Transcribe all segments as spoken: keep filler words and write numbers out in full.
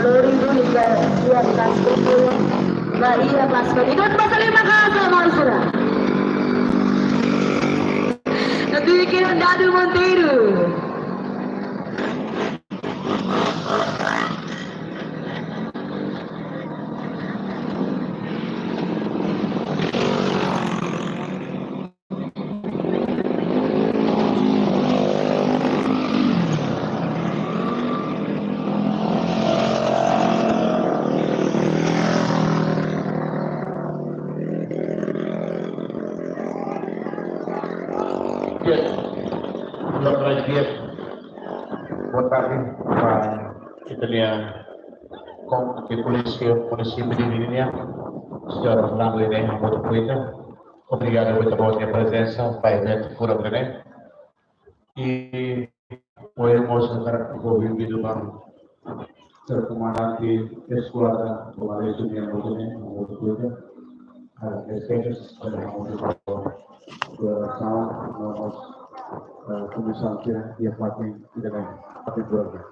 Lori duni ka ia kasih ba ia kasih. Ida pasa lima kasa, malu sura. Nanti kira dadu Monteiro. Boa tarde ba ita-nia Kónsul Polísia Munisípiu de Dili nian, señór Orlando Ine, hamutuk ho ita. Obrigadu ba ita-boot nia prezensa ba eventu furak ida-ne'e. I ohin mós hakarak fó benvindu ba señór komandante eskuadra, komandante nian, hamutuk ho ita, hamutuk ho ita. Ah, respeitu, eh, hamutuk ho ita. Orasaun, no mós, eh, komisaun sira iha fatin ida-ne'e, fatin furak.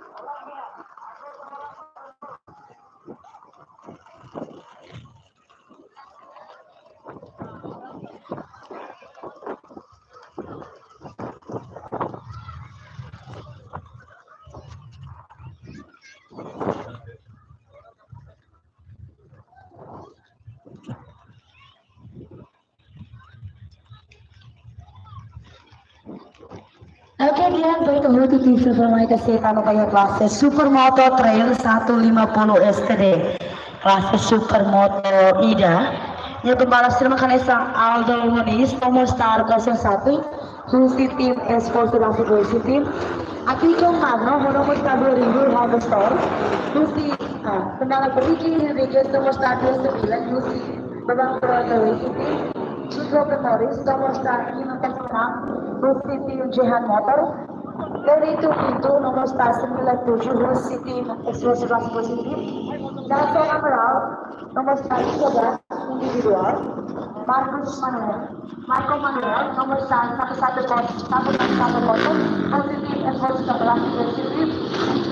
Oke, di'ak, baik, hotu ita sei mai ka seta no ba iha klase Supermoto Trail satu lima puluh S T D. Klase Supermoto ida. Nia pembalap sira mak hanesan Aldo Moniz, nomor start kosong satu, husi tim Esforsu Rasik Racing Team. Akiko Magno, nomor start dua ribu, Honda Store. Husi, ah, pembalap Ricky Henriquez, nomor start dua sembilan, husi Babang Pro Racing Team. Chico Morris, nomor start lima kosong enam, husi tim Jehan Motor. Perito Pinto, nomor start sembilan tujuh, husi tim Esforsu Rasik Racing Team. Nelson Amaral, nomor start tiga belas, individual. Marcus Manuel, Marco Manuel, nomor start satu satu kosong, satu satu kosong, husi tim Esforsu Rasik Racing Team.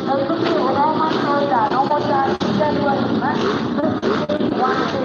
Berikutnya, Roman Soda, nomor start tiga dua lima, husi tim One K.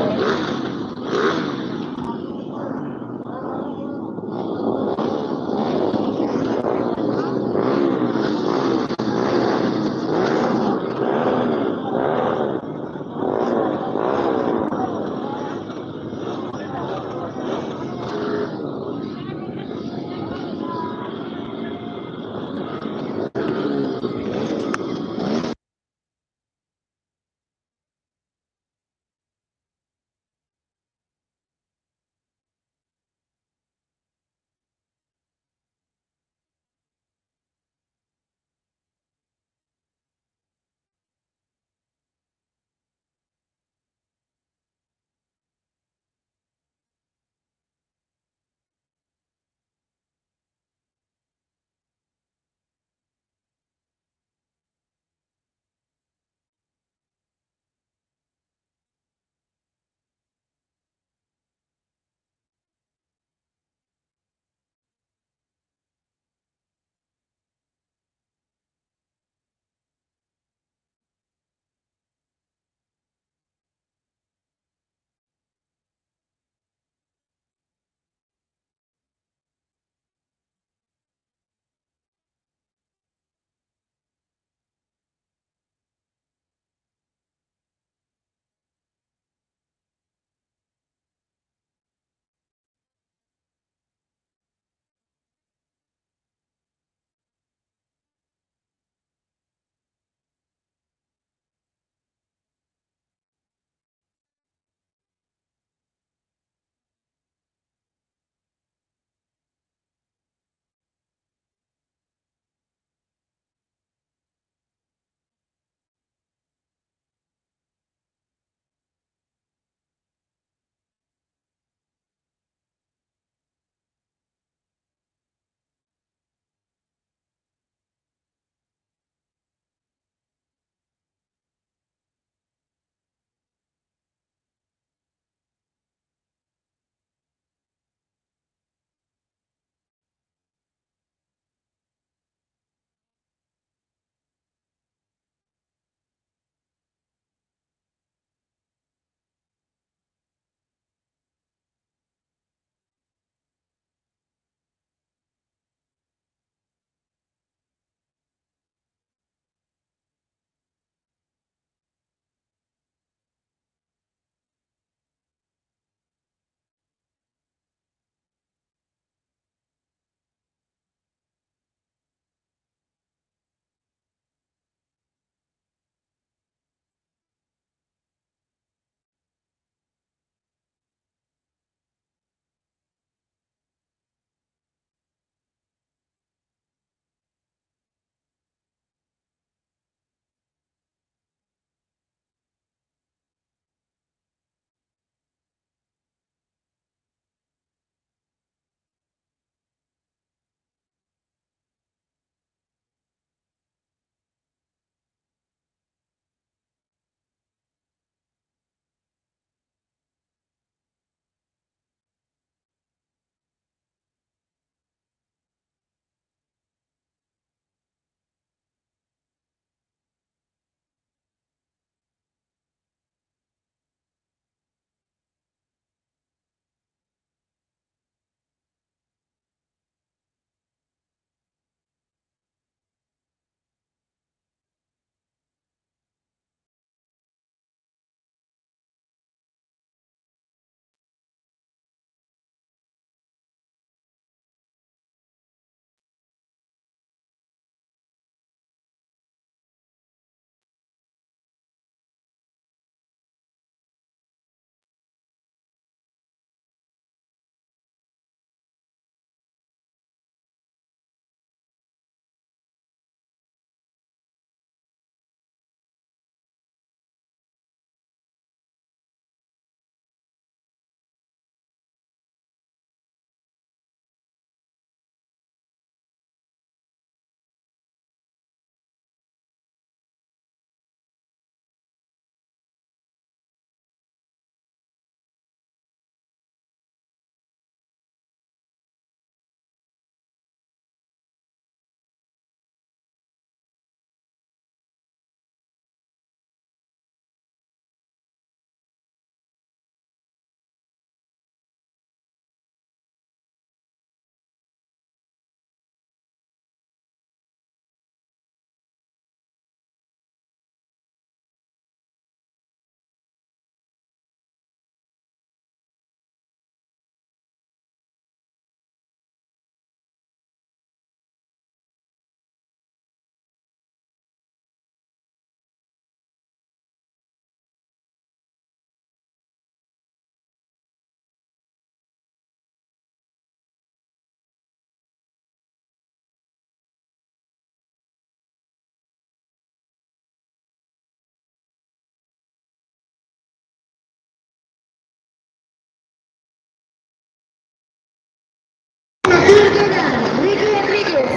Ricky Enriquez.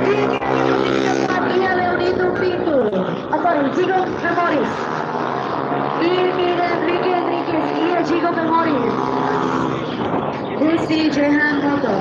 Ricky Enriquez, Leonardo Pinto. Agora, Diego Bemoris. Ricky Enriquez, Diego Bemoris. Lucy Jehan Moto.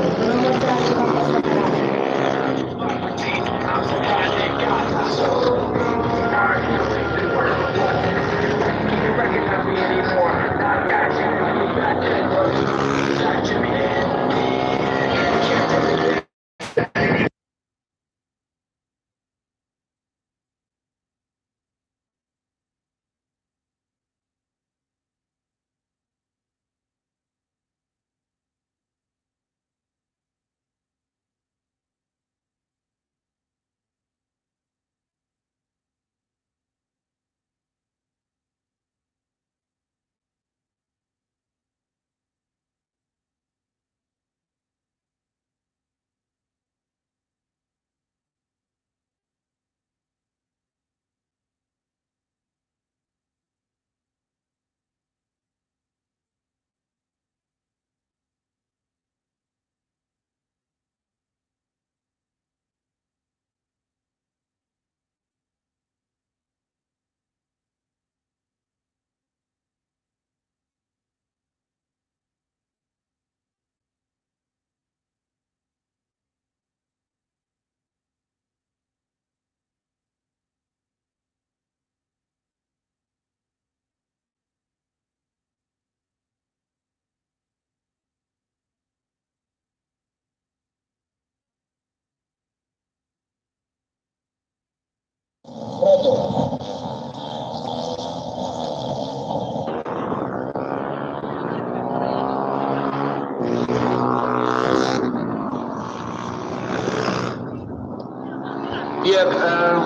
Di'ak, eh,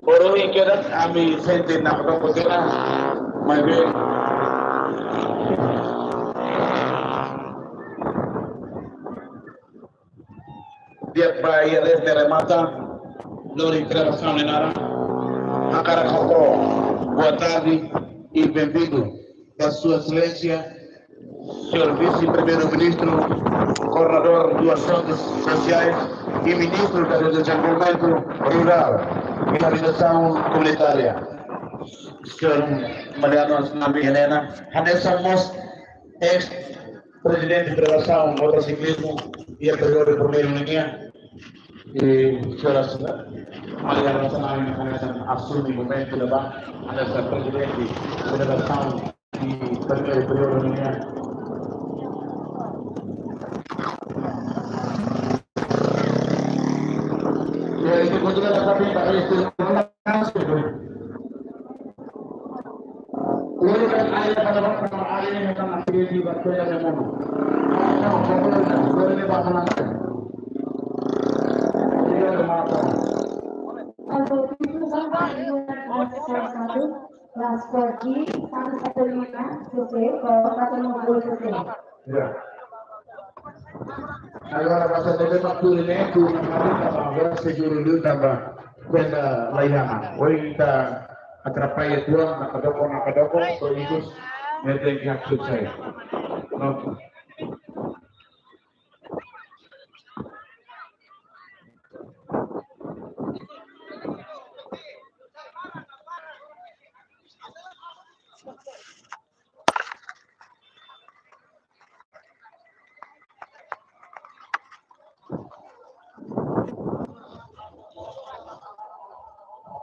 ohin kedas ami sente nakdoko tiha ona, maibé di'ak ba I L S nia remata, lori gravasaun nia naran, hakarak hato'o boa tarde e bem-vindo ba Sua Exelénsia, Señór Vise-Primeiru-Ministru, Koordenadór Asuntus Sosiais i Ministru Dezenvolvimentu Rurál i Reabilitasaun Komunitária, Señór Mariano Asnabi Helena, hanesan mós ex prezidente federasaun motosiklismu iha períodu primeiru nian, i señora Maria Rosa Nain hanesan asume momentu ne'ebá hanesan prezidente federasaun iha primeiru períodu nian. Ya, itu kebetulan tapi Pak Istri. Ya. Agora, basta de ver uma turma, né? Turma, agora seguro, viu, tava. Kuenta la iha ona. Ohin ita atrapalla tuan, nakdoko, nakdoko, so ikus, ne'e tenke haksolve. No.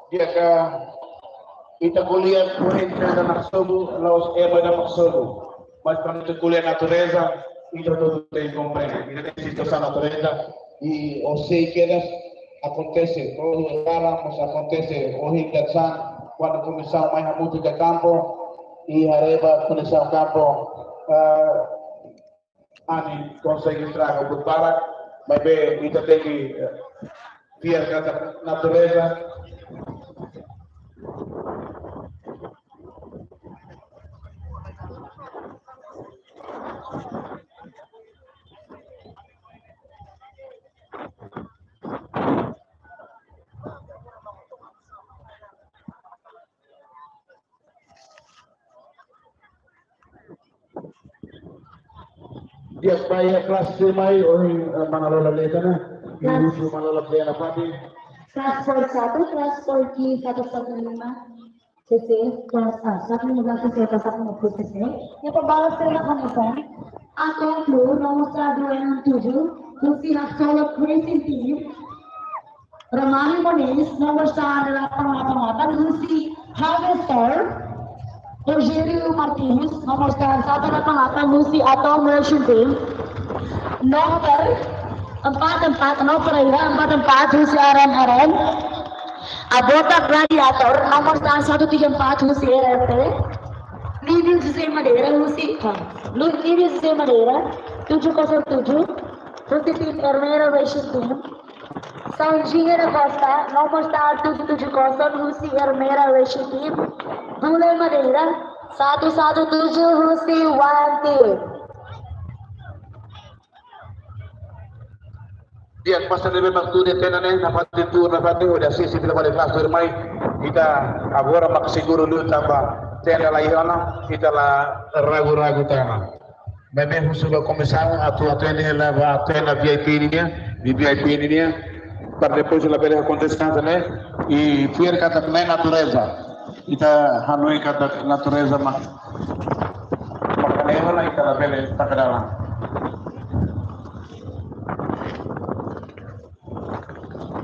Di'ak, ita ko'alia kuenta da maksobu, la'ós ema ida maksobu. Mas kuandu ita ko'alia natureza, ita hotu tenke komprende. Ita tenke situasaun natureza, i ohin kedas akontese, ohin agora, mas akontese, ohin kedas, kuandu komisaun mai hamutuk iha kampu, i haree ba kondisaun kampu, eh, anin konsege estraga buat barak, maibé ita tenke, eh, fiar katak natureza. Di'ak, ba iha klase mai, ohin, eh, mana Lola leta na, i husu mana Lola bena pati. Kelas satu, kelas satu satu lima. C C, kelas, ah, satu lima belas C C atau satu lima puluh C C. Iha pembalap sira ne'ebé hanesan: Atom Blue, nomor satu dua enam tujuh, husi Haksolok Racing Team. Romani Moniz, nomor satu delapan delapan delapan, husi Harvester. Rogério Martins, nomor satu delapan delapan, husi Atom Racing Team. Noper empat empat, Noper Pereira, empat empat, husi R M R M. Abota Gladiator, nomor satu tiga empat, husi R R T. Lívio José Madeira, husi, ah, Lu-, Lívio José Madeira, tujuh kosong tujuh, husi tim Ermera Racing Team. Sanjinha da Costa, nomor satu tujuh kosong, husi Ermera Racing Team. Bule Madeira, satu satu tujuh, husi One Team. Di'ak, pasa ne'ebé mak tuur iha tenda ne'e, nafatin tuur nafatin, hodi asiste fila fali kelas tuirmai. Ita agora mak seguru liu tanba tenda la iha ona, ita la ragu-ragu tan ona. Maibé husu ba komisaun atu, atu ene la ba tenda V I P nian, V I P nian, para depois labele akontese tan ne'e, i fiar katak ne'e natureza. Ita hanoin katak natureza mak, mak ne'e ona ita labele taka dalan.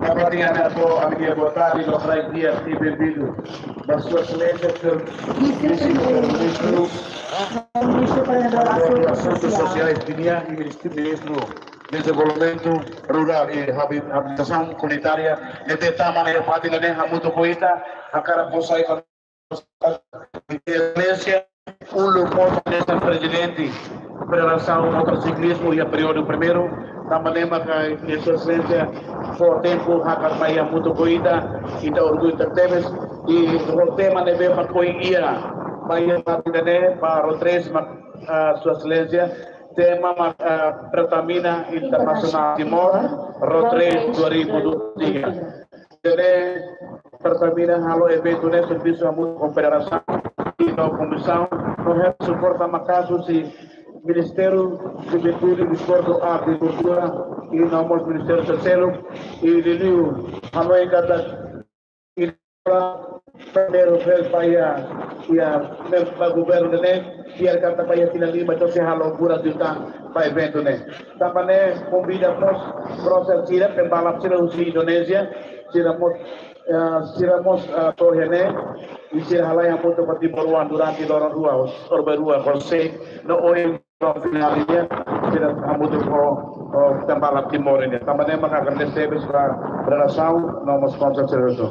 Agora, di'ak, ami-nia boa tarde, boa tarde, di'ak, e bem-vindo. Ba Sua Exelénsia, Señór Ministru, Ministru para Asuntos Sosiais, Ministru, Ministru Dezenvolvimentu Rurál i Habi-, Habitasaun Komunitária, ne'ebé tama iha fatin ne'e hamutuk ho ita, hakarak fó sai Exelénsia, uluk mós hanesan prezidente Federasaun Motosiklismu iha períodu primeiru, tanba ne'e maka Exelénsia fó tempu hakarak mai hamutuk ho ita, ita orgullu tebes, i ho tema ne'ebé mak ohin iha, ba iha fatin ne'e, ba Rotres mak, ah, Sua Exelénsia, tema mak, ah, Pertamina Internasionál Timor, Rotres dua ribu dua puluh tiga. Ne'e, Pertamina halo eventu ne'e servisu hamutuk ho federasaun i ho komisaun, no hetan suporta maka'as husi Ministériu Juventude, Desportu, Arte i Kultura, i no mós ministériu terseru, i liuliu hanoin katak primeiru vez ba iha, iha, ba governu ne'e, fiar katak ba iha tinan lima ita sei halo buras liután ba eventu ne'e. Tanba ne'e konvida mós kroser sira, pembalap sira husi Indonézia, sira mós, eh, sira mós, eh, to'o iha ne'e, i sira halai hamutuk ho timoroan durante loron rua, orbe rua, ho se, no ohin loron finál nian, sira hamutuk ho, ho pembalap Timor nian. Tanba ne'e maka agradese tebes ba federasaun, no mós konsel sira hotu.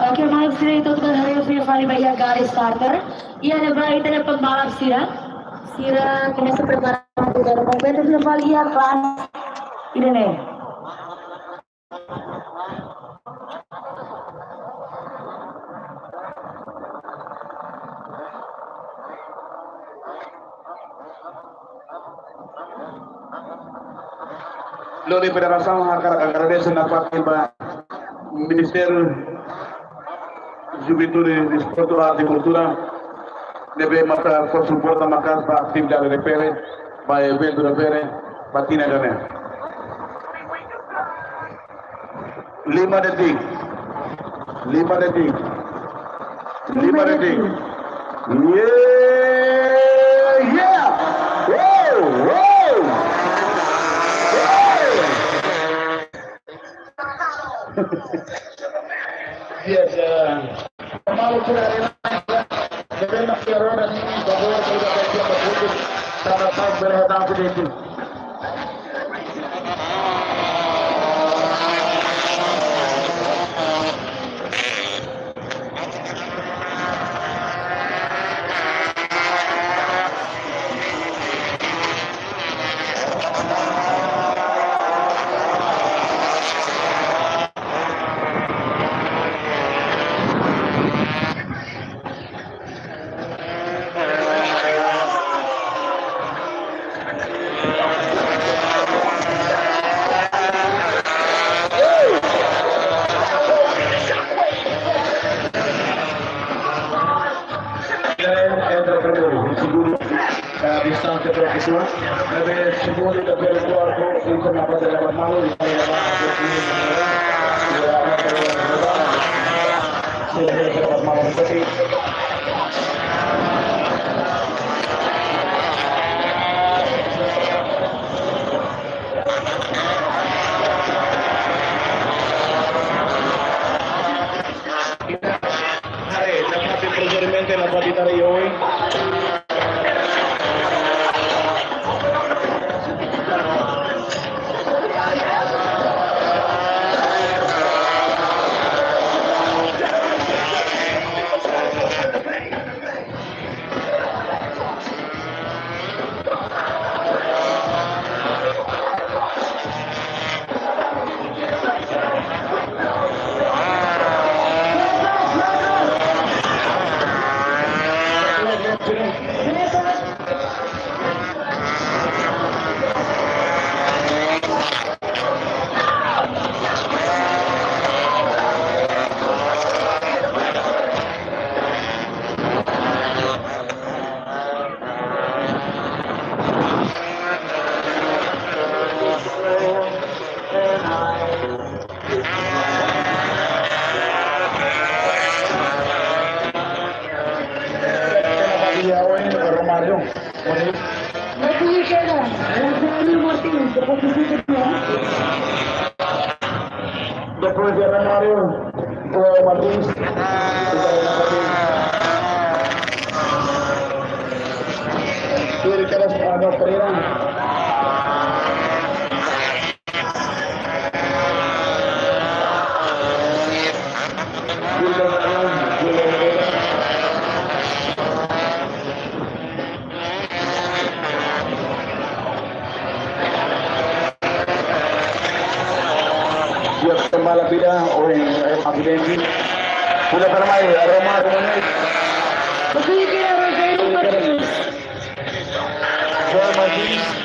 Oke, maluk sira, ita hotu bele haree fali ba iha gari starter. Iha ne'ebá ita-nia pembalap sira. Sira komesa prepara para kompete fali iha kelas ida-ne'e. Lori federasaun hakarak agradese nafatin ba Ministériu Juventude, Desportu, Arte i Kultura, ne'ebé maka fó suporta maka'as ba atividade refere, ba eventu refere, ba tinan ida-ne'e. Lima detik. Lima detik. Lima detik. Yeah, yeah. Wow, wow. Wow. Yes, eh, malu tidak ada. Jadi, masih ada di bawah, sudah ada yang betul. Karena tak berhadapan itu. Ne'ebé segundu, terseiru, kuartu, itu na parte dapat malu, di sana dapat malu, dapat malu, tapi Haree, na parte prosesamentu, na parte tara oin. Romario. Depois de Romario, João Martins. Ele quer as palavras para ele. Dia kembali pida, oh, eh, acidente. Sudah ramai, aroma, aroma. Betul ke, Rosero Martins? João Martins.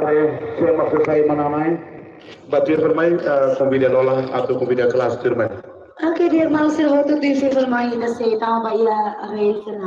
Ai, se ema selesai manán-na'in, ba tuir fali mai, eh, konvida Lola atu konvida klase tuirmai. Oke, di'ak, maun sira hotu, tuir fali mai ita sei tama ba iha rei sana.